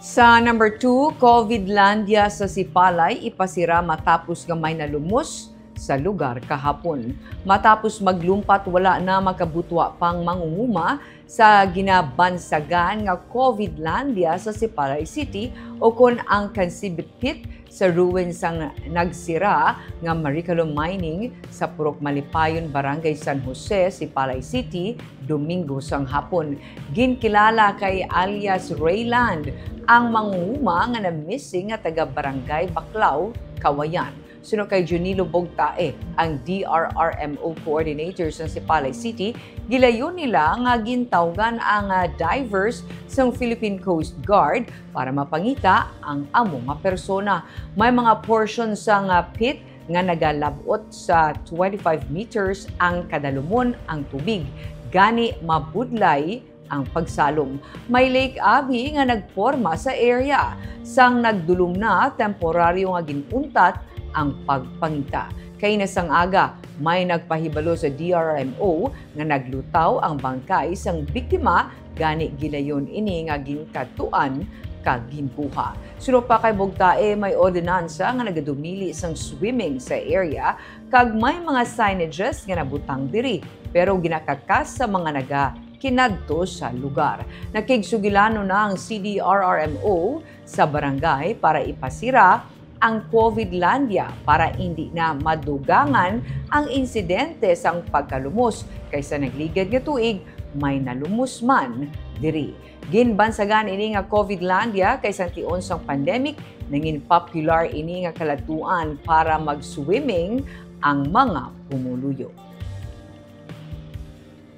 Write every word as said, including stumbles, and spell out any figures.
Sa number two, COVIDlandia sa Sipalay ipasira matapos nga may nalumos sa lugar kahapon. Matapos maglumpat, wala na makabutwa pang mangunguma sa ginabansagan nga COVIDlandia sa Sipalay City, o kon ang Kansibit Pit, sa ruin sang nagsira nga Maricalo Mining sa Purok Malipayon, Barangay San Jose, Sipalay City, Domingo sang hapon. Ginkilala kay alias Rayland ang mangunguma nga na-missing nga taga Barangay Baclao, Cauayan. Suno kay Junilo Bogtae, ang D R R M O coordinator sang Sipalay City, gilayon nila nga gintawgan ang, ah, divers sang Philippine Coast Guard para mapangita ang amo nga persona. May mga portion sang, ah, pit nga nagalab-ot sa twenty-five meters ang kadalumon ang tubig, gani mabudlay ang pagsalom. May lake abi nga nagporma sa area. Sang nagdulom na, temporaryo nga gin-untat ang pagpangita. Kaina sang aga, may nagpahibalo sa D R R M O nga naglutaw ang bangkay sang biktima, gani gilayon ini nga ginkadtuan kag ginkuha. Suno pa kay Bogtae, may ordinansa nga nagadumili sang swimming sa area, kag may mga signages nga nabutang diri, pero ginakakas sa mga naga kinadto sa lugar. Nakigsugilanon na ang C D R R M O sa barangay para ipasira ang COVIDlandia para indi na madugangan ang insidente sang pagkalumos, kay sa nagligad nga tuig may nalumos man diri. Ginbansagan ini nga COVIDlandia kay sa tion sang pandemic, nangin popular ini nga kaladtuan para mag-swimming ang mga pumuluyo.